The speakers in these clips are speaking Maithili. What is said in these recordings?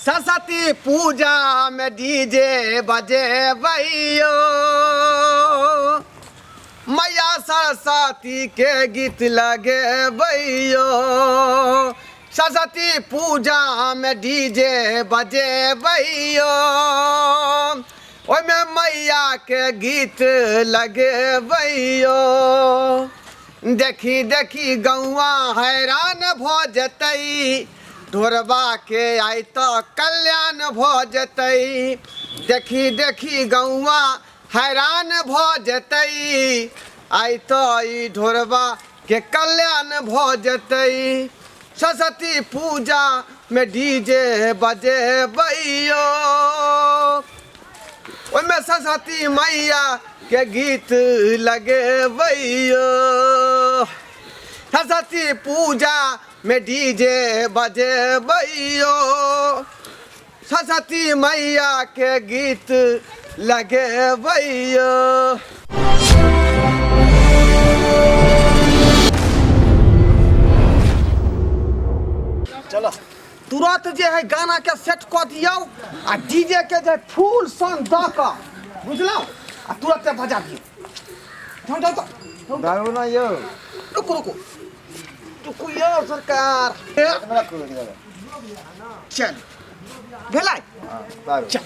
सरस्वती पूजा में डीजे बजेबैयो, मैया सरस्वती के गीत लगेबैयो। सरस्वती पूजा में डीजे बजेबैयो, ओहिमे मैया के गीत लगेबैयो। देखी देखी गौआ हैरान भऽ जेतै, ढोरबा के आइ तऽ कल्याण भऽ जेतै। देखी देखी गौआ हैरान भऽ जेतै, आइ तऽ ई ढोरबा के कल्याण भऽ जेतै। सरस्वती पूजा में डीजे बजेबैयो, ओहिमे सरस्वती मैया के गीत लगेबैयो। सरस्वती पूजा में डीजे बजेबैयो, सरस्वती मैया के गीत लगेबैयो। चलो तुरंत जे है गाना के सेट कऽ दियौ आ डीजे के जे फुल सॉन्ग दऽ कऽ, बुझलहुँ, आ तुरंत बजा दियौ। जाउ जाउ जाउ। दारू ना यौ। रुकू रुकू रुकू यौ सरकार। चल भेलै। दारू। चल।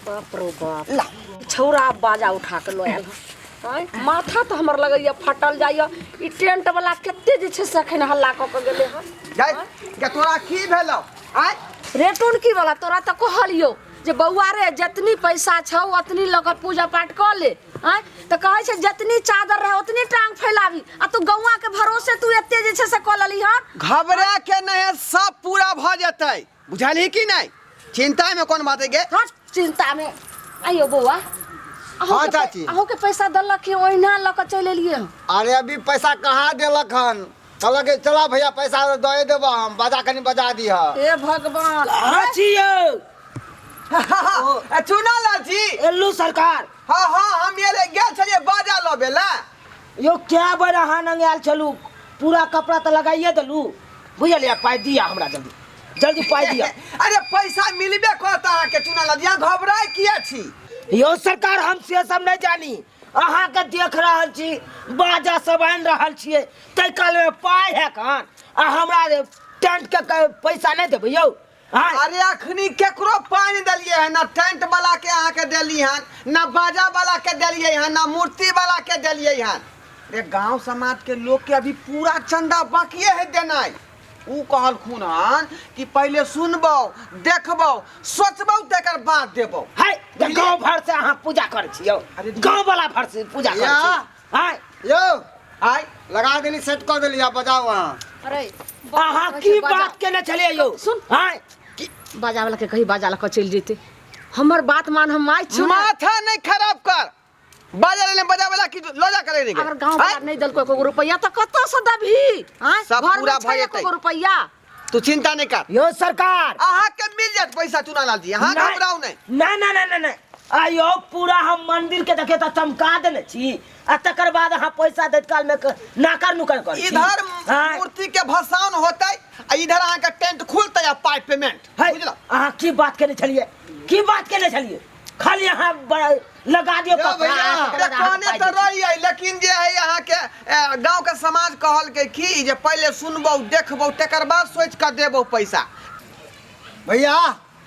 बाप रो बाप। ला। छौड़ा बाजा उठा के लऽ आयल हन। आँय, माथा तऽ हमर लगैया फटल जाइया। ई टेंट वाला कते जे छै से अखन हल्ला कऽ के गेलै हन। जाय के तोरा की भेलौ? आँय रे टुनकी वाला, तोरा तऽ कहलियौ जे बौआ रे, जतनी पैसा छौ ओतनी लऽ कऽ पूजा पाठ कऽ ले। आँय, तऽ कहै छै जतनी चादर रहै ओतनी टांग फैलाबी, आ तू गौआ के भरोसे तू एते जे छै से कऽ लेली हन। घबरा के नहीं है, सब पूरा भऽ जेतै, बुझलही कि नहीं? चिंता में कोन बात है गे? हट चिंता में। आइयो बौआ, अहूँ हाँ, के चाची। अहूँ के पैसा देलक कि ओहिना लऽ कऽ चलि एलियै हन? अरे अभी पैसा कहाँ देलक हन? कहलक कि चला भैया पैसा दए देबह, हम बाजा कनी बजा दिह। हे भगवान। कहाँ छी यौ? चुना लाल जी। एलू सरकार। हाँ हाँ, हम ये गेल छलियै बाजा लबे ला। यौ क्या बेर अहाँ नंग आयल छलू, पूरा कपड़ा तऽ लगाइए देलू, बुझलियै? पाइ दिअ हमरा, जल्दी जल्दी पाइ दिअ। अरे पैसा मिलबे करत अहाँके चुना लाल जी, अहाँ घबराय किया छी? यौ सरकार, हम से सब नहि जानी, अहाँके देख रहल छी बाजा सब आनि रहल छियै, ताहि कालमे पाइ है कहाँ, आ हमरा टेंट के पैसा नहि देबै यौ? हाँ। अरे अखनी केकरो पानि देलियै हन? ना टेंट वाला के अहाँके देली हन, ना बाजा वाला के देलियै हन, ना मूर्ति वाला के देलियै हन। रे गांव समाज के लोग के अभी पूरा चंदा बाकिए है देनाइ। ऊ कहलखुन हन कि पहिले सुनबौ, देखबौ, सोचबौ, तकर बाद देबौ। है तऽ गाँव भर से अहाँ पूजा करै छी यौ? अरे गाँव वाला भर से पूजा करै या। छी? आँय यौ आइ लगा देली, सेट कऽ देली, आब बजाउ अहाँ। अरे अहाँ की बात केने छलियै यौ? सुन। आँय बाजा वाला के कही बाजा लऽ कऽ चलि जेतै। हमर बात मान, हम माय छी। माथा नहीं खराब कर, बाजा लेने बजा वाला की लजा करे नहीं। अगर गांव वाला नहीं देलको एको रुपया तऽ कतऽ से देबही? आँय, सब घर में पूरा छै भऽ जेतै। एको रुपया? तू चिंता नहीं कर। यौ सरकार, अहाँ के मिल जात पैसा चुना लाल जी, अहाँ नहीं। घबराउ नहीं। नहीं नहीं नहीं नहीं आयो पूरा हम मंदिर के देखे तऽ चमका देने छी, आ तकर बाद अहाँ पैसा दैत काल में नाकर नुकर करै छी। इधर आँय, मूर्ति के भसान होतै आ इधर अहाँ के टेंट खुलतै आ पाइ पेमेंट। है, बुझलौ? अहाँ की बात केने छलियै? की बात केने छलियै? खाली अहाँ लगा दियौ यौ कपड़ा, भैया, तकर बाद अहाँके कहने पाइ तऽ दै छी। रहियै, लेकिन जे है अहाँके गाँव के समाज कहलकै की जे पहिले सुनबौ देखबौ तकर बाद सोचि कऽ देबौ पैसा। भैया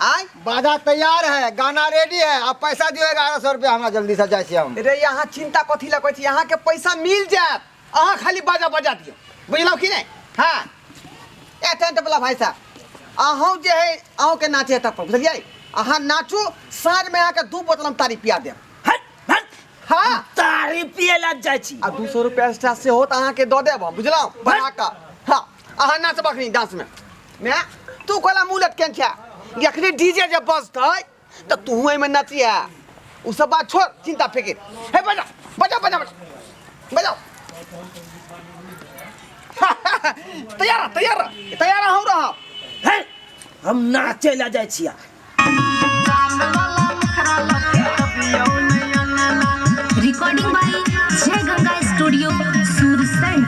आय बाजा तैयार है, गाना रेडी है, आप पैसा दियो 1100 रुपया हमरा, जल्दी से जाइ छी हम। रे यहाँ चिंता कथी लए कहै छी, अहाँके पैसा मिल जायत, अहाँ खाली बाजा बजा दियौ, बुझलहुँ कि नहि? हाँ ए टेंट वाला भाई साहब, अहूँ जे है अहूँके नाचे तक पर, बुझलियै? अहाँ नाचू, साँझमे अहाँके 2 बोतल हम तारी पिया देब। हट, हट। हाँ तारी पिए लग जाइ छी। आ 200 रुपया एक्स्ट्रा सेहो तऽ अहाँके दऽ देब हम, बुझलहुँ? बढ़ा कऽ। हाँ अहाँ नाचब अखनी डांसमे। मैं तू कहला मुँह लटकेन छै, अखनी डीजे जे बजतै तऽ तू एहिमे नचिहे। उ सब बात छोड़, चिंता फिकिर। हे बजा बजा बजा बजा बजाओ। तैयार रह, तैयार रह, तैयार रहू रह। हे हम नाचे ला जाइ छियै। Recording by Jai Ganga studio Sursand.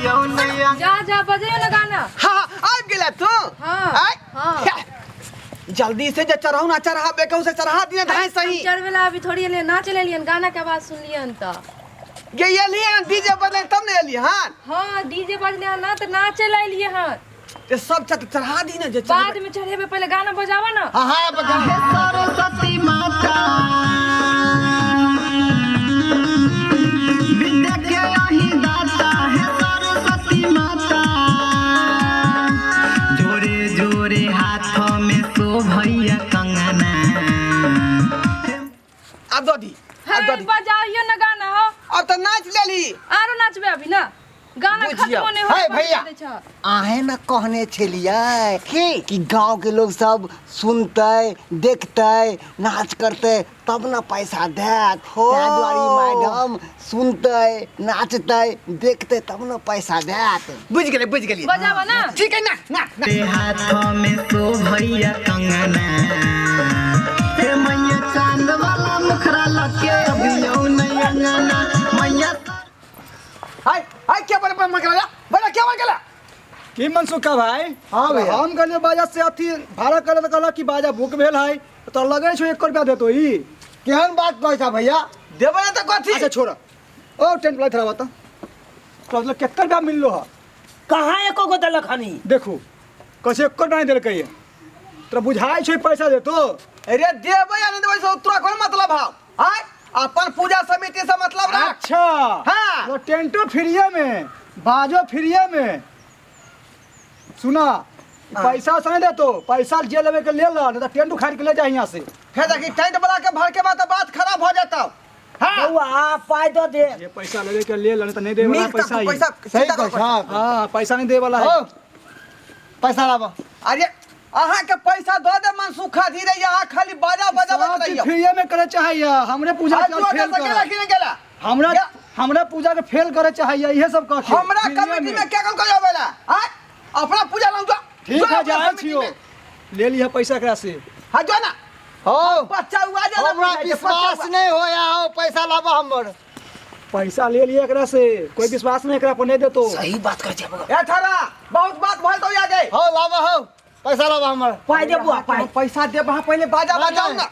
अबियौ नैया। जा जा, बजैयो ना गाना। हाँ, आबि गेला तू? हाँ, आय? हाँ। जल्दी से जे चढ़ाऊ ना चढ़ा बेकहू से चढ़ा दिए धाय सही। चढ़वे ला अभी थोड़ी एलियन, नाच लेलियन, गाना के आवाज सुनलियन त। गे एली हन, डीजे बजले तब ने एली हन। हाँ, डीजे बजले हन ना त नाचे ला एलिए हन। ते सब चत चढ़ा दी ना जे बाद में चढ़ेबे, पहले गाना बजावा ना। हाँ हाँ, बजा। हे सरस्वती माता, विद्या के अही दाता, हे सरस्वती माता, जोरे जोरे हाथ में शोभैया कंगना। अब दो दी, अब दो हाँ, दी। बजाइयो ना गाना हो। अब तो नाच लेली। आरो नाचबे अभी ना, गाना बुझिया। खत्म नहीं हे हो। भैया। आहे न कहने छलियै कि गांव के लोग सब सुनते देखते नाच करते तब न पैसा देत। हो। ताहि दुआरे मैडम सुनते नाचते देखते तब न पैसा देत। बुझ गेलै, बुझ गेलियै। बजावा ना। ठीक है ना, ना ना। हाथ में शोभैया कंगना, हे मैया चांद वाला मुखरा लके अबियौ नैया अंगना मैया। हाय हाय, क्या बड़े पर मकला बड़ा क्या बन गेला? की मनसुखा भाई? हाँ भैया। हम कहलियै बाजा से अथी भाड़ा करे तऽ कहलक कि बाजा बुक भेल है, तो लगै छौ 1 रुपया देतो ई। केहन बात कहै छा भैया? देबै ना तऽ कथी? अच्छा छोड़, ओ टेंट वाला थोड़ा बता तो मतलब कितना रुपया मिललो है? कहाँ एको गो देलक हनी? देखू कहै छै 1 रुपया नहीं देलकै है, तोरा बुझाइ छै पैसा देतो? अरे देबै या नहीं देबै से तोरा कोन मतलब हौ? आय अपन पूजा समिति से मतलब रख। अच्छा। हाँ। तो टेंटो फ्रीये में, बाजो फ्रीये में। सुना, पैसा से नहीं देतो, पैसा जे लेवे के ले ला, नहीं तो टेंट उखाड़ के ले जा यहाँ से। फेर देखी टेंट वाला के भर के बाद तो बात खराब हो जाता। हाँ। बौआ पाई दो दे। ये पैसा लेवे के ले ला, नहीं तो नहीं दे वाला मिल पैसा ही। पैसा सही चिंता कहै करो। छा। हाँ, पैसा नहीं दे वाला है। हो, पैसा लाबऽ। अरे अहाँ के पैसा दऽ दे मनसुखा धीरे, यहाँ खाली बाजा बजाबत सब चीज रहियो। फ्रीये में करे चाहिए, हमरे पूजा आज के तू फेल ओतऽ से गेला करे कि नहीं गेला? हमरा या- हमरा पूजा के फेल करे चाहिए, इहे सब कह के हमरा फ्रीये कमिटी में क्या कल आवेला? आय अपना पूजा लाऊं जो। ठीक जो है, अपना जाए समिति छियो, में। ले लिया पैसा एकरा से। हाँ जो ना। हो। बच्चा हुआ जा ना, हमरा बुझाइ छै, बच्चा विश्वास हुआ। नहीं होया हो, पैसा लाबऽ हमर। पैसा ले लिया एकरा से, कोई विश्वास नहीं एकरा पर, नहीं देतो। सही बात कहै छै बौआ। ए थारा बहुत बात भइल तो आ गई। हो लाबऽ, हो पैसा लाबऽ हमर। पाई दे बौआ, पाई। पैसा दे वहाँ पहले बाजा नहीं, बजाओ नहीं। ना।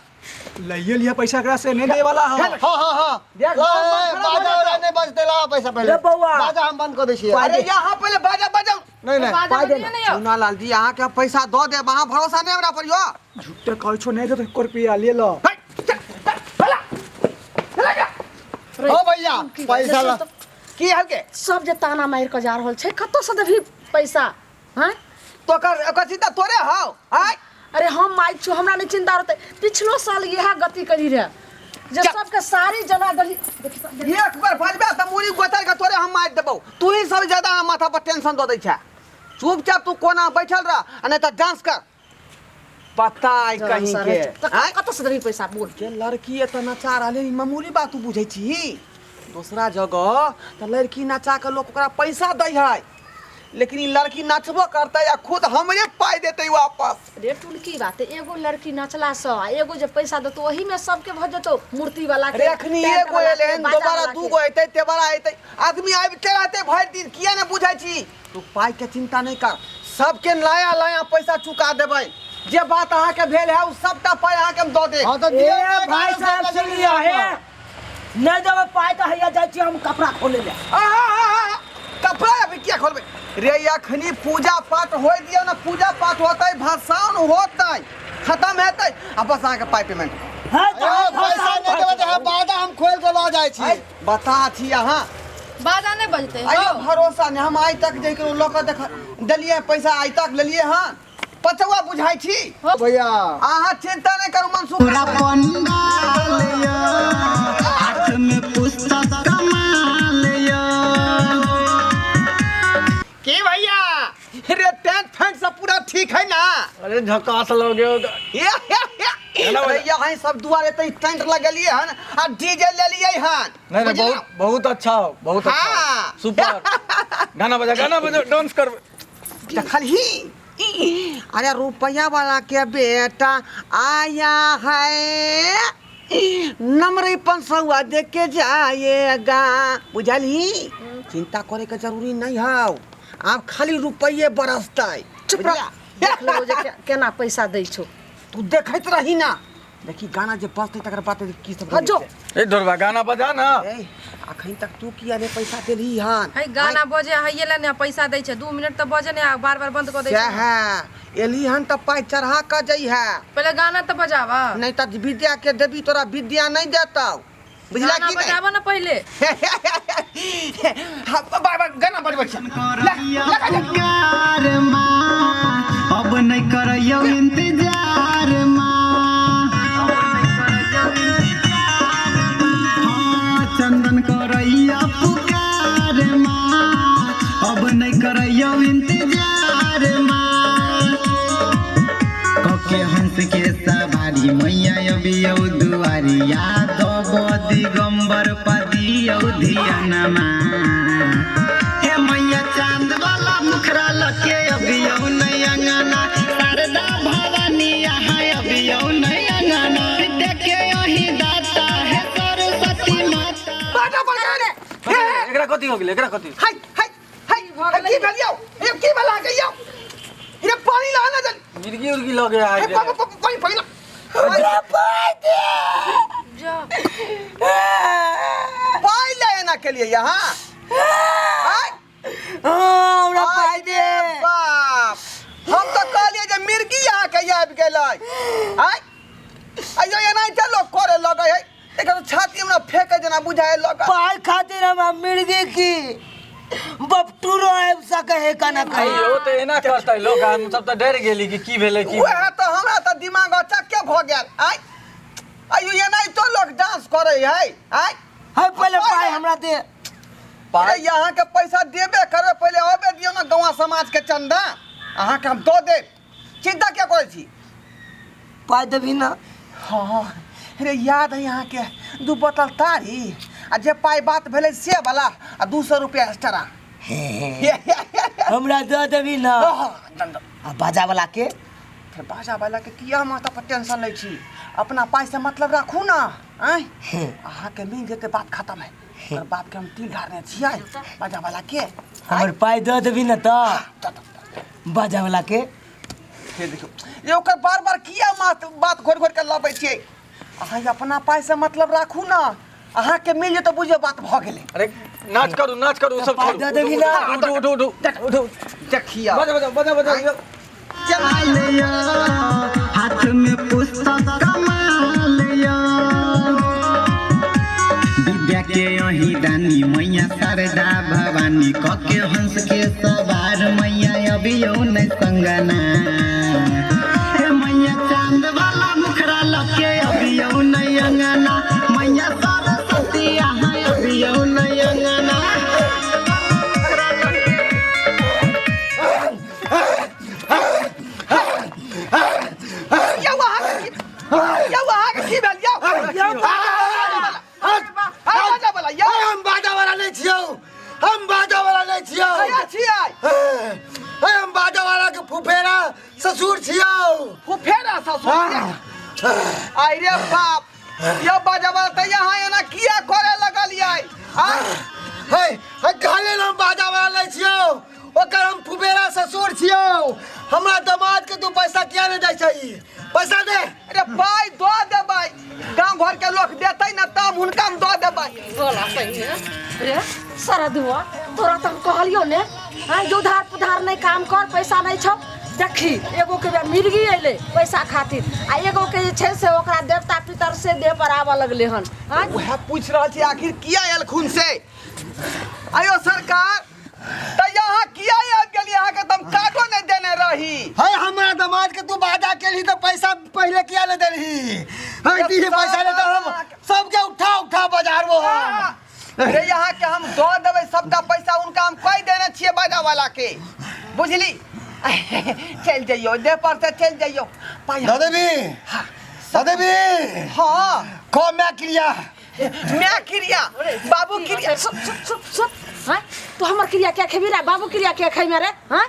लइए लिया पैसा एकरा से, नहीं दे वाला है। हाँ हाँ हाँ। देख, ला, बात ए, खराब हो बाजा जाता। वाला नहीं बजते, ला पैसा पहले। रे बौआ। बाजा हम बंद कर दै छियै। अरे यहाँ पहले बाजा बजाओ। नहीं नहीं। बाजा पाई दे बजियो ना यो। चुना लाल जी यहाँ के पैसा दो दे, वहाँ भरोसा नहीं हमरा पर यो। झूठे कहै छो नहीं देतो 1 रुपया, ले लो। हे, चल, चल, चला। चला जा। हो भैया पैसा ला। की हलके? सब जे ताना मारि कऽ जा रहल छै, कतऽ से देबही पैसा? हाँ। तो कर ओकर चिंता तोरे हौ? आय अरे हम माइक छौ, हमरा नहीं चिंता रहतै। पिछलो साल इएह गति करी रहे जे चल। सबके साड़ी जला देली। देखी, एक बार बजबे तऽ मूड़ी गोतर के तोरे हम मारि देबौ। तू ही सब ज्यादा माथा पर टेंशन दऽ दै छै। चुपचाप तू कोना बैठल रह आ नहीं तऽ डांस कर। पता है कहीं के आँय? कतऽ से देबही पैसा बोल? के लड़की एतऽ नचा रहलै, ई मामूली बात तू बुझै छी? दोसरा जगह तऽ लड़की नचा कऽ लोक ओकरा पैसा दै है, लेकिन ई लड़की नचबो करतै आ खुद हमरे पाइ देतै वापस। रे टुनकी बात, एगो लड़की नचला से आ एगो जे पैसा देतो ओही में सबके भऽ जेतो, मूर्ति वाला के, रे अखनी टेंट एगो वाला के, एलै हन, बाजा दोबारा वाला दू के। गो एतै, तेबारा एतै, आदमी आबिते रहतै भरि दिन। किया ने बुझै छी? तू पाइ के चिंता नहीं कर, सबके नया नया पैसा चुका देबै। जे बात अहाँके भेल है ओ सबटा पाइ अहाँके हम दऽ देब। हाँ तो ए दियौ ने, भाई साहब सुन लिअ, हे नहीं देबै पाई तऽ हैया जाइ छी हम कपड़ा खोले ले। आहा, कपड़ा अभी किया खोलबै रे? अखनी पूजा पाठ होय दियौ ने, पूजा पाठ होतै, भसाउन होतै, खत्म हेतै आ बस अहाँके पाइ पेमेंट। है यौ, पैसा नहीं देबै तऽ बाजा हम खोलि के लऽ जाइ छी। आइ बता छी अहाँ। बाजा नहीं बजते। आइयो भरोसा नहीं, हम आइ तक जे केकरो लऽ कऽ देख देलियै पैसा आइ तक लेलियै हन पचौआ बुझाइ छी। भैया अहाँ चिंता नहीं करू मनसुख। पूरा पंडाल यो, हाथ में पुस्तक कमाल यो। की भैया रे, टेंट फेंट सब पूरा ठीक है ना? अरे झकास लगे। अरे यहाँ सब दुआरे ते टेंट लगेलिए हन आ डीजे लेलिए हन। नहीं नहीं। बुझलौ? बहुत बहुत अच्छा हो, बहुत अच्छा हो। हाँ। सुपर। गाना बजा, गाना बजा, डांस कर। देखलही ई, अरे रुपया वाला के बेटा आया है। नमरे 500 दे के जाएगा। बुझलही? चिंता करे के जरूरी नहीं हौ, आब खाली रुपये बरसतै। चुप रह, देख लो जे केना पैसा दै छौ। तू देखैत रही ना, देखी गाना जे बजतै तकर बाद की सब। हाँ, जो। ए ढोरबा, गाना बजा ना। ए, अखन तक तू किया ने पैसा देलही हन? है गाना बजे है ला ने पैसा दै छै, 2 मिनट तऽ बजे ने, बार बार बंद कऽ दै छै। सएह एली हन तऽ पाइ चढ़ा कऽ जइहे। पहिले गाना तऽ बजाबऽ। नहीं तऽ विद्या के देवी तोरा विद्या नहीं देतौ, बुझला गाना कि नहीं? बजाबऽ ना पहिले। हाँ, बार बार गाना बजबै छै। करैया पुकार माँ, अब नहीं करैया इंतजार माँ, अब नहीं करैया इंतजार माँ। हाँ, चंदन करैया पुकार माँ, अब नहीं करैया इंतजार माँ। कके हंस के सवारी मैया अबियौ दुआरिया, दब दिगम्बर पदियौ धियानमा। हे मैया चांद वाला मुखरा लके अबियौ नै अंगना, शारदा भवानी यहाँ अबियौ नै अंगना। विद्या के अहीं दाता हे सरस्वती माता। बाजा बजा रे। एकरा कथी हो गेलै? एकरा कथी? हाय हाय हाय, की भेल यौ? ये की भेल अहाँके यौ? ये पानी ला ना जल। मिर्गी उर्गी लगे आ हे, गेलै। पानी पानी ला। जा। पाई ले एना के लिए यहाँ। आय? हमरा पाइ दे। बाप, हम तऽ कहलियै जे मिर्गी अहाँके आबि गेलै। आय अयो, एनाहिते लोक करे लगै है? एकर छाती हमरा फेके जेना बुझाए लगै। पाइ खातिर हमरा मिर्गी की बपटूरो आबि सकै है कना कहीं। अयो तऽ एना करतै लोक? हम सब तऽ डरि गेली कि की भेलै की। उएह तऽ, हमरा तऽ दिमाग अचक्के भऽ गेल। आय अयो, एनाहितो लोक डांस करे है? आय है पहिले पाइ हमरा दे। अरे अहाँके पैसा देबे करबै, पहिले अबे दियौ ने गौआ समाज के चंदा, अहाँके हम दऽ देब, चिंता किया करै छी? पाइ देबही ना? हाँ रे, याद है अहाँके 2 बोतल तारी आ जे पाइ बात भेलै से वाला आ 200 रुपया एक्स्ट्रा। हमरा दऽ देबही ना? आ बाजा वाला के? फिर बाजा वाला के किया माथा पर टेंशन लै छी? अपना पाइ से मतलब राखू ना। आँय, अहाँके मिल जेतै, बात खत्म है। ओकर बाप के हम तिल ढारने छियै बाजा वाला के। हमर पाइ दऽ देबही ना तऽ बाजा वाला के? हे देखियौ, ये ओकर बार बार किया बात बात घोरि घोरि के लबै छियै? अहाँ अपना पाइ से मतलब राखू ना, अहाँके मिल जेतै, बुझियौ बात भऽ गेलै। अरे नाच करू, नाच करू, सब पाइ छोड़ू। दऽ देबही ना? उठू उठू उठू उठू। देखियौ। बजा बजा बजा बजा। लिया हाथ में पुस्तक कमाल यो, विद्या के अही दानी मैया शारदा भवानी, कके हंस के सवार मैया अबियौ नै संगना। हे मैया चांद वाला मुखरा लके अबियौ नै अंगना, मैया सरस्वती यहाँ अबियौ नै अंगना। यौ अहाँके की, यौ अहाँके की भेल यौ? बाजा वाला यौ। हम बाजा वाला नहीं छियौ, हम बाजा वाला नहीं छियौ। कहिया छियै? हे, हम बाजा वाला के फुफेरा ससुर छियौ। फुफेरा ससुर? आई रे बाप, यौ बाजा वाला तऽ यहाँ एना किया करे लगलियै? आय हे हे, कहले हम बाजा वाला नहीं छियौ, ओकर हम फुफेरा ससुर छियौ। हमरा दामाद के तू पैसा किया नहीं दै छही? पैसा दे। अरे पाइ दऽ देबै, गाँव घर के लोक देतै ने तब हुनका हम दऽ देबै। बोला सही है रे सरदुआ, तोरा तऽ हम कहलियौ ने हाँ जो उधार पुधार नहीं काम कर, पैसा नहीं छौ। देखी, एगो के मिर्गी अयलै पैसा खातिर आ एगो के जे छै से ओकरा देवता पितर से देह पर आबऽ लगलै हन। आँय? उएह पूछि रहल छी, आखिर किया एलखुन से। आयो सरकार, तऽ यहाँ किया आबि गेलियै? अहाँके तऽ हम कार्डो नहि देने रही। है, हमरा दामाद के तू वादा केलही तऽ पैसा पहिले किया नहीं देलही? है, दीही पैसा, नहीं तऽ हम सबके उठा उठा बजारबो हम। अरे यहाँ के हम दऽ देबै सबटा पैसा उनका, हम कहि देने छियै बाजा वाला के, बुझली? चलि जइयौ, देह पर से चलि जइयौ। पाइ दऽ देबी? दऽ देबी? हाँ। कह मैं क्रिया। मैं क्रिया, बाबू क्रिया। सुन सुन सुन सुन, हाँ तू हमर क्रिया क्या खेबी रे? बाबू क्रिया क्या खेबी रे? हाँ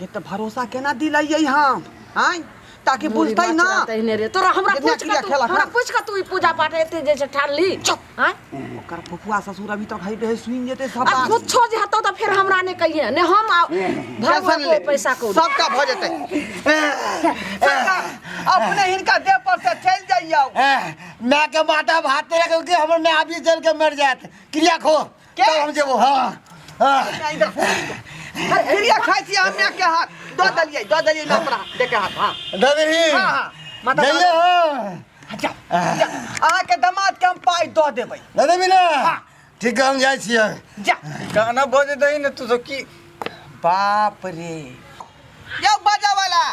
ये तऽ भरोसा केना दिलैयै हम? आँय, ताकि बुझतै ना। तहिने रे तोरा हमरा जितना पूछ क्रिया के तू खेलक हमरा ना। पूछ के तू ई पूजा पाठ एते जे छै ठानली। चुप। आँय? ओकर फुफुआ ससुर अभी तक है रहे, सुनि जेतै सब आ बात। कुछो जे हेतौ तऽ फेर हमरा नहि कहिहे ने हम टेंशन भरबो ले पैसा कौड़ी। सबटा भऽ जेतै। सरकार अपने हिनका देह पर से चलि जइयौ। माय के माता भात नहीं रखे कि हमर माय अभी जल के मर जात। क्रिया खो के? तब हम जेबो। हाँ हाँ। क्रिया खाइ छी हम माय के हाथ दऽ देलियै, दऽ देलियै माय अपना देह के हाथ। हाँ। दऽ देलही? हाँ, हाँ। माता जइए। हाँ। जा, जा। अहाँके दमाद के हम पाइ दऽ देबै। दऽ देबी ने? ठीक है, हम जाइ छियै। जा। गाना बजे दही ने तू सब की। बाप रे, यौ बाजा वाला,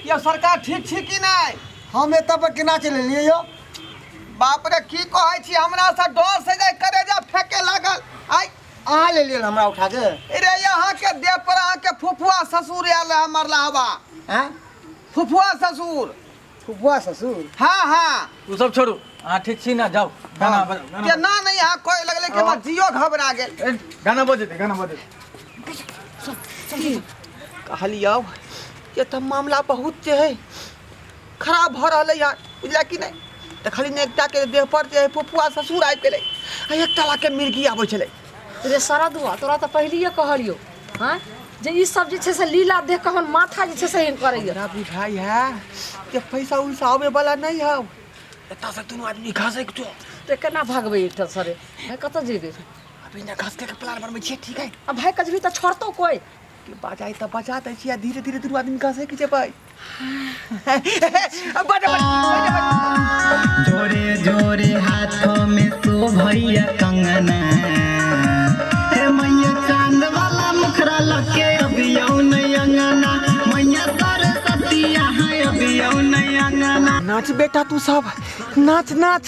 यौ सरकार ठीक छी कि नहि? हम एतऽ पर केना चलि एलियै यौ? बाप रे, की कहै छी, हमरा से डर से जे करेजा फेके लागल। आइ अहाँ लेलियै हमरा उठा के? रे अहाँके देह पर अहाँके फुफुआ ससुर आयल है हमर लाहबा। हैं? फुफुआ ससुर। फुफुआ ससुर? हाँ हाँ। तू सब छोड़ू, अहाँ ठीक छी ना? जाउ गाना बजाउ, गाना केना नहीं अहाँ कहे लगले कि हमर जियो घबरा गेल। ए, गाना बजे दे, गाना बजे दे। कहलियौ ये तऽ मामला बहुत जे है खराब भऽ रहलै हन, बुझलियै कि नहि? देखली ने एकटा के देह पर जे है फुफुआ ससुर आबि गेलै आ एकटा ला के मिर्गी आबै छलै। रे शरदुआ, तोरा तऽ पहिलिए कहलियौ हँ जे ई सब जे छै से लीला देख कऽ हमर माथा जे छै से एहन करैया। हमरा बुझाइ है जे पैसा उसा आबै वाला नहि हौ, एतऽ से दुनू आदमी घसकि जो। तऽ केना भगबै एहिठाम सरे? भाय कतऽ जेबै? अभी ने घसके के प्लान बनबै छियै, ठीक है? आ भाय कजबी तऽ छोड़तौ कोइ? कि बजाइ तऽ बजा दै छियै, धीरे धीरे दुनू आदमी घसकि जेबै। बजा, बजा, बजा। जोरे जोरे हाथों में शोभैया कंगना, हे मैया चांद वाला मुखरा लके अबियौ नै अंगना, मैया सरस्वती यहाँ अबियौ नै अंगना। नाच बेटा तू सब नाच नाच,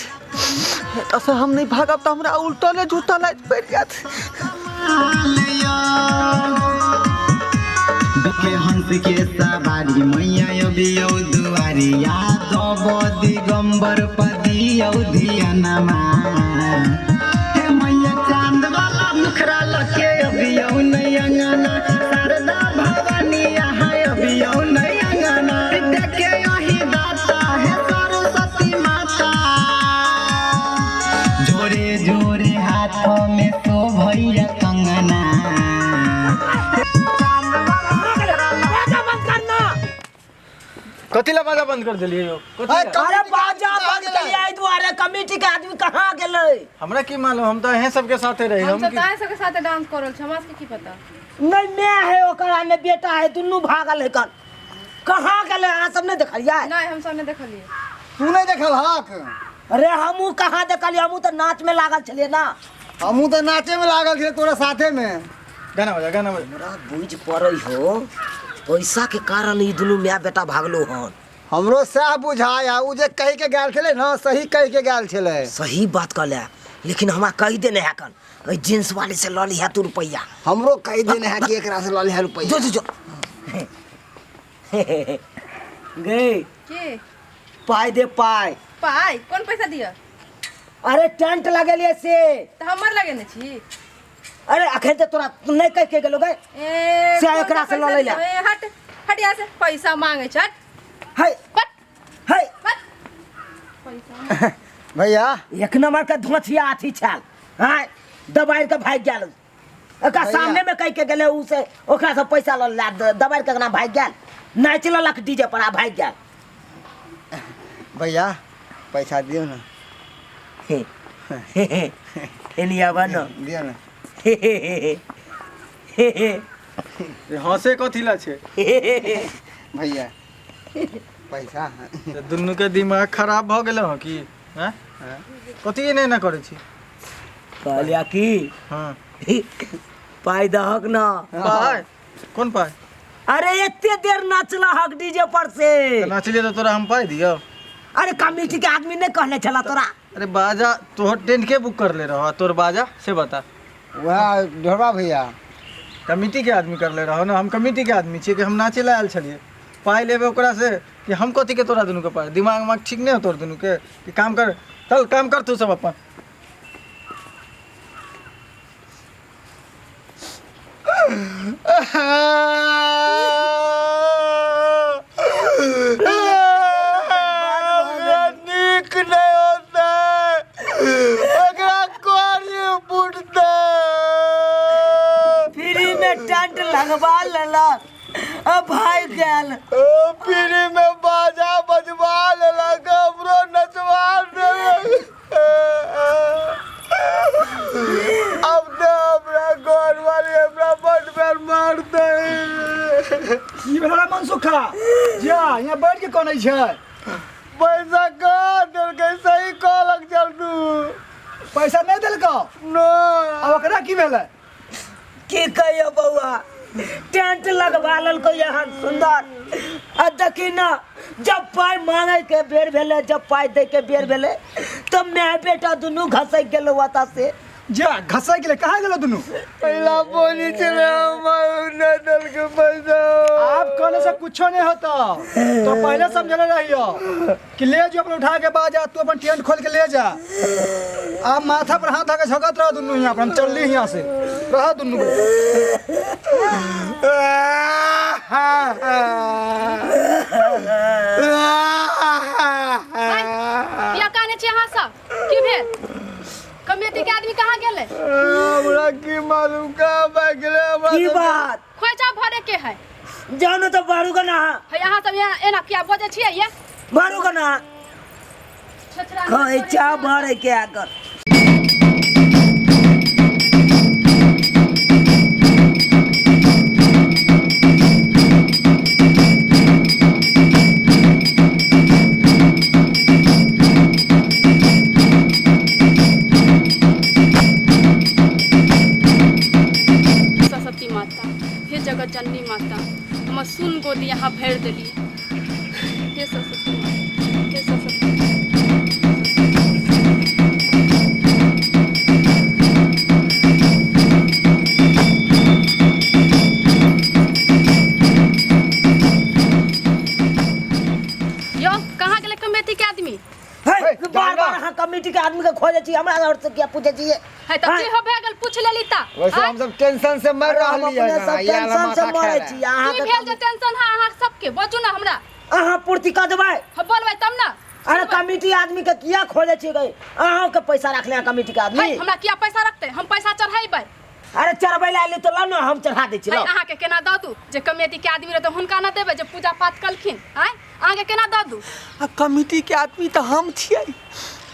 एतऽ से हम नहि भागब तऽ हमरा उल्टले जूता लागि पड़ि जायत। के हंस के सवारी मैया अबियौ दुआरी, यादव दिगंबर पदियौ धियानमा, हे मैया चांद वाला मुखरा लके अबियौ नै अंगना, शारदा भवानी यहाँ अबियौ नै अंगना, देखे अही दाता हे सरस्वती माता, जोरे जोरे हाथों में शोभैया कंगना। बाजा बंद करना। कथी ला बाजा बंद कर देलियै यौ? कथी ला? अरे बाजा बंद केलियै एहि दुआरे कमिटी के आदमी कहाँ गेलै? हमरा की मालूम, हम तऽ अहें सबके साथे रही। हम हम सब की तऽ अहाँ सबके साथे डांस कर रहल छी, हमरा सबके की पता? नहीं मैं है ओकर आ नहि बेटा है, दुनू भागल है। कल कहाँ गेलै? अहाँ सब नहि देखलियै? नहीं, हम सब नहीं देखलियै। तू नहीं देखल हक? अरे हमहूँ कहाँ देखलियै, हमहूँ तऽ नाच में लागल छलियै ना। हमहूँ तऽ नाचे में लागल छलियै तोरा साथे में। गाना बजा, गाना बजा। हमरा बुझ पड़ै हो पैसा के कारण ई दुनू my बेटा भागलो हन। हमरो सएह बुझाया, उ जे कहि के गेल छलै ना, सही कहि के गेल छलै। सही बात कहले, लेकिन हमरा कहि देने है कन एहि जींस वाली से लऽ लिहे तू रुपैआ। हमरो कहि देने है कि एकरा से लऽ लिहे रुपैआ। जो जो जो गे के पाइ दे पाइ। पाइ? कोन पैसा दिअ? अरे टेंट लगेलियै से। तऽ हमर लगेने छी। अरे अखन तऽ तोरा नहि कहि के गेलो गे। ए, से कोन एकरा से पैसा लऽ लैला। दिअ? ए, हट हट यहाँ से, पैसा मांगे छ, हट। है हट। है। हट। पैसा भैया एक नंबर के धोछिया अथी छल। हाँ दबाइ के भागि गेल। ओकरा भैया। सामने में कहि के गेलै उ से ओकरा से पैसा लऽ ला, दबाइ के केना भागि गेल, नाचि लेलक डीजे पर आ भागि गेल। भैया पैसा दियौ ने। एनी आबऽ न। दियौ ने। हंसे कथी ला छै? भैया पैसा। तऽ दुनू के दिमाग खराब भऽ गेल हँ की? हैं? कथी एना एना करै छी? कहलिया की हाँ। पाइ दहक न। पाइ? कोन पाइ? अरे एते देर नाचलहक डीजे पर से। तऽ नाचलियै तऽ तोरा हम पाइ दियौ? अरे कमिटी के आदमी नहीं कहने छला तोरा। अरे बाजा तोहर टेंट के बुक कर ले रहो, तोर बाजा से बता। वएह ढोरबा भैया। कमिटी के आदमी कर ले रहो ना, हम कमिटी के आदमी छियै कि हम नाचे ला आयल छलियै? पाइ लेबै ओकरा से कि हम कथी के तोरा दुनू के पाइ? दिमाग उमाग ठीक नहीं हो तोर दुनू के? कि काम कर, चल काम कर तू सब अपन। टंगवा लेलक आ भागि गेल। ओ फ्री में बाजा बजवा लेलक, हमरो नचवा देलक। अब तो हमरा घर वाली हमरा बड बेर मारतै। की भेल रे मनसुखा? जा यहाँ बैठ के कनै छै। पैसा कहाँ देलकै? सही कहलक चल तू। पैसा नहि देलकौ? नहि। आब ओकरा की भेलै? की कहियो बौआ, टेंट लगवा लेलकै एहन सुन्दर, आ देखी ना जब पाइ मांगे के बेर भेलै, जब पाइ दै के बेर भेलै, तऽ माय बेटा दुनू घसकि गेलै ओतऽ से। जा घसकि गेलै? कहाँ गेलो दुनू? पहिला बोली छलै हमर, नहि देलकै पैसा। आप कहने से कुछो नहीं होता, तो पहले समझले रहियो कि ले जो अपन उठा के बाजा, तू अपन टेंट खोल के ले जा। आप माथा पर हाथ धके झगत रहो दुनू, यहाँ पर हम चलली यहाँ से रह दुनू। किया काने छी अहाँ सब? की भेल? कमेटी के आदमी कहाँ गेलै? हमरा की मालूम कहाँ भागि गेलै हमरा। की बात? खोइचा भरे के है। जाउ ने तऽ भरू के ना। है अहाँ सब यहाँ एना किया बजै छियै ये? भरू के ना। छछरा खोइचा भरे के आकर। सरस्वती माता, हे जगत जननी माता, हमर सुन गोदी अहाँ भरि देलियै। हे सरस्वती माता, हे सरस्वती। यौ कहाँ गेलै कमेटी के आदमी? हे, हे, बार बार जाना। अहाँ कमिटी के आदमी के खोजे छी, हमरा और से किया पूछे छी? है तऽ की हो भए गेल पूछ लेली तऽ? वैसे आँय? हम सब टेंशन से मर हम रहली अपने है सब टेंशन से मरे छी। की अहाँ भेल जे टेंशन है अहाँ सबके? बजू ना हमरा। अहाँ पूर्ति कऽ देबै? हम बोलबै तब ना। अरे कमिटी आदमी के किया खोजे छी गई? अहाँ के पैसा रखले हैं कमिटी के आदमी? है, हमरा किया पैसा रखते? हम पैसा चढ़ेबै। अरे चढ़बै ला एली तऽ लाउ ने, हम चढ़ा दै छी। है लाउ। अहाँके केना दऽ दू? जे कमेटी के आदमी रहतै हुनका ना देबै, जे पूजा पाठ कलखिन? आँय, अहाँके केना दऽ दू? आ कमिटी के आदमी तऽ हम छियै,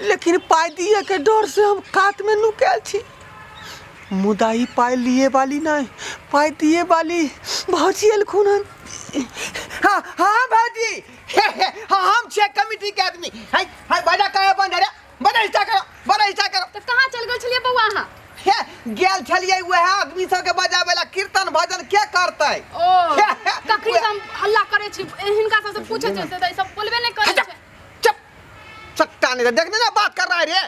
लेकिन पाइ दिए के डर से हम कात में नुकायल छी। मुदा ई पाइ लिए वाली नहीं, पाइ दिए वाली भौजी एलखुन हन। हाँ हाँ भौजी, हे हे, हाँ हम छियै कमिटी के आदमी। है है बाजा कहाँ बंद है रे? बड़ा हिस्सा करो, बड़ा हिस्सा करो। तऽ कहाँ चलि गेल छलियै बौआ अहाँ? हे गेल छलियै वएह आदमी सबके बजाबै ला, कीर्तन भजन के करतै? ओ तखनी से हम हल्ला करै छी, हिनका सबसे पूछै छियै तऽ ई सब बोलबे नहि करै छै। चुप सट्टा नहीं देखने ना बात कर रहा है रे।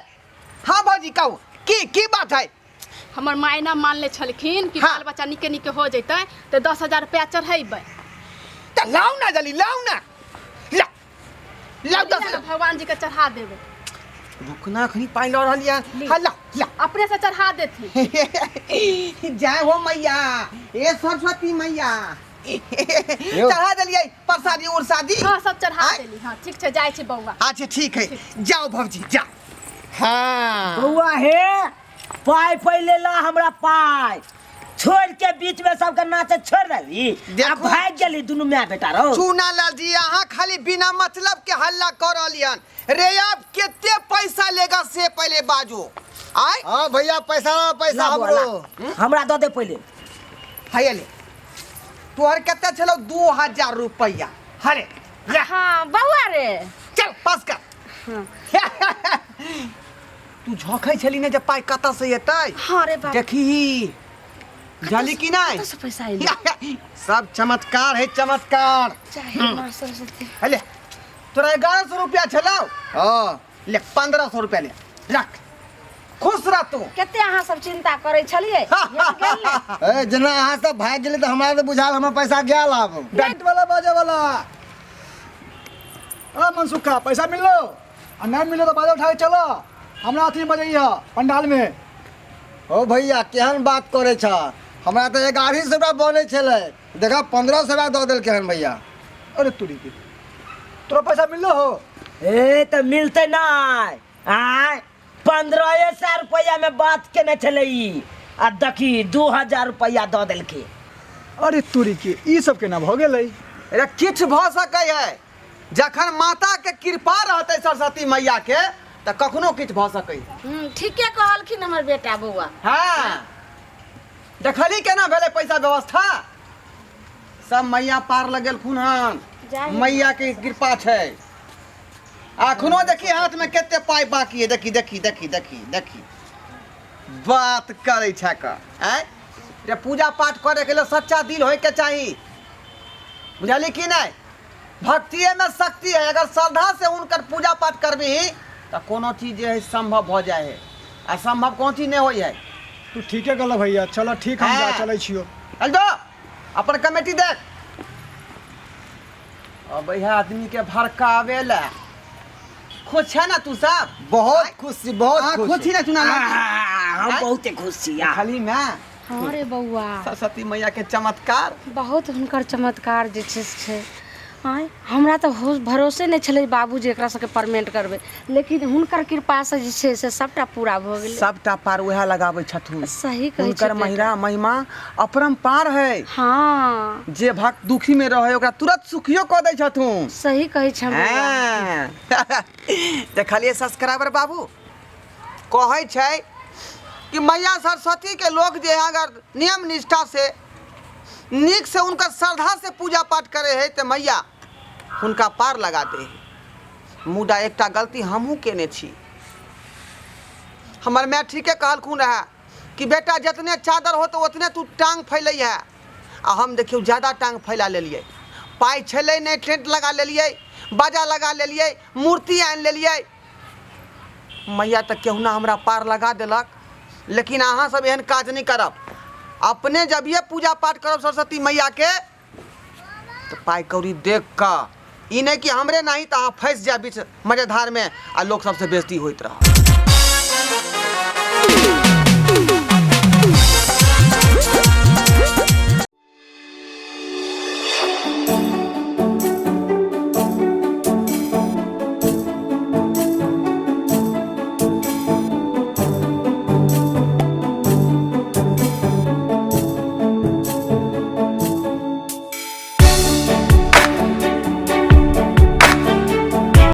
हाँ भौजी कहू, की की बात है? हमर माय ना मानले छलखिन कि हाँ। बाल बच्चा नीके नीके हो जैतै तऽ 10,000 रुपया चढ़ेबै। तऽ लाउ ना जल्दी, लाउ ना, ला लाउ दस लिअ ने, भगवान जी के चढ़ा देबै। रुकना, अखनी पानि लऽ रहल यऽ। हाँ ला ला। अपने से चढ़ा देथिन। जय हो मैया, ए सरस्वती मैया। चढ़ा देलियै प्रसादी उरसादी? हाँ सब चढ़ा आँय? देली। हाँ ठीक छै, जाइ छी बौआ। अच्छा ठीक है, जाओ भौजी जाओ। हाँ बौआ हे, पाइ पहिले ला हमरा पाइ। छोड़ के बीच में सबके नाचे छोड़ देली आ देखो। भागि गेली दुनू माय बेटा रौ। चूना लाल जी अहाँ खाली बिना मतलब के हल्ला कर रहलियन रे। आप केते पैसा लेगा से पहले बाजू। आय हाँ भैया पैसा ला, पैसा ला बौआ, हमरो। ला। हमरा दऽ दे पहिले। है ले तोहर कते छलो? 2000 रुपया। हरे ले। हाँ बौआ रे चल पास कर। तू झोंकै छली ने जे पाइ कतऽ से एतै? हाँ रे बाप। देखी जाली की नहीं? कतऽ से पैसा एलै? सब चमत्कार है, चमत्कार। चाहे माँ सरस्वती। ले तोरा 1100 रुपया छलौ? हाँ। ले 1500 रुपया ले, रख, खुश रह तू। कते अहाँ सब चिंता करै छलियै? ए जेना अहाँ सब भागि गेलै तऽ हमरा तऽ बुझायल हमर पैसा गेल आब। टेंट वाला बाजा वाला अरे मनसुखा पैसा मिललो? आ नहीं मिलो तो बाजा उठा के चलो, हमरा अथी में बजैया पंडाल में। ओ भैया केहन बात करै छ, हमरा तऽ 1100 रुपया बनै छलै, देखा 1500 रुपया दऽ देलकै हन भैया। अरे तुरी के तोरा पैसा मिललो हो? ए तऽ मिलतै नहि। आँय 1500 रुपया में बात केने छलै ई, आ देखी 2000 रुपया दऽ देलकै। अरे तोरी के ई सब केना भऽ गेलै? अरे किछु भऽ सकै है, जखन माता के कृपा रहतै सरस्वती मैया के तऽ कखनो किछु भऽ सकै है। ठीके कहलखिन हमर बेटा बौआ। हाँ, देखली केना भेलै पैसा व्यवस्था? सब मैया पार लगेलखुन हन, मैया के कृपा छै। अखनो देखी हाथ में कते पाइ बाकी है, देखी देखी देखी देखी देखी बात करै छै का आँय रे। पूजा पाठ करे के लिए सच्चा दिल होय के चाही, बुझली कि नहीं? भक्तिये में शक्ति है, अगर श्रद्धा से हुनकर पूजा पाठ करबी तऽ कोनो चीज जे है संभव भऽ जाइ है, असंभव कोनो चीज नहीं होइ है। तू ठीके कहल भैया, चल ठीक, हम जा चलै छियो। चल दो अपन कमेटी देख। अब यह आदमी के भड़कावे ला खुश है ना तू सब? बहुत खुश छी, बहुत अहाँ खुश। खुश छी ना चुना? हम बहुते खुश छी। खाली मैं हाँ रे बौआ, सरस्वती मैया के चमत्कार बहुत, हुनकर चमत्कार जे छै से छै। आँय, हमरा तऽ हो भरोसे नहि छलै बाबू जे एकरा सबके परमेंट करबै, लेकिन हुनकर कृपासँ जे छै से सबटा पूरा भऽ गेलै। सबटा पार उएह लगाबै छथुन। सही कहै हुनकर छियै बेटा। महिरा महिमा अपरम्पार है। हाँ, जे भक्त दुखी में रहे ओकरा तुरंत सुखियो कऽ दै छथुन। सही कहै छै बौआ। हाँ। देखलियै सब्सक्राइबर बाबू, कहै छै कि मैया सरस्वती के लोग जे है अगर नियम निष्ठा से नीक से हुनकर श्रद्धा से पूजा पाठ करे है तऽ मैया हुनका पार लगा दे है। मुदा एकटा गलती हमहूँ केने छी। हमर माय ठीके कहलखुन रहए कि बेटा जितने चादर हो तो उतने तू टांग फैलै है, आ हम देखियौ ज्यादा टांग फैला लेलियै। पाइ छलै नहि, टेंट लगा लेलियै, बाजा लगा लेलियै, मूर्ति आनि लेलियै। मैया तऽ केहुना हमरा पार लगा देलक, लेकिन अहाँ सब एहन काज नहि करब। अपने जभिये पूजा पाठ करब सरस्वती मैया के तऽ पाइ कौड़ी देख कऽ, ई नहि कि हमरे नाही तऽ अहाँ फँसि जायब बीच मझधार में आ लोक सबसँ बेइज्जती होइत रहत।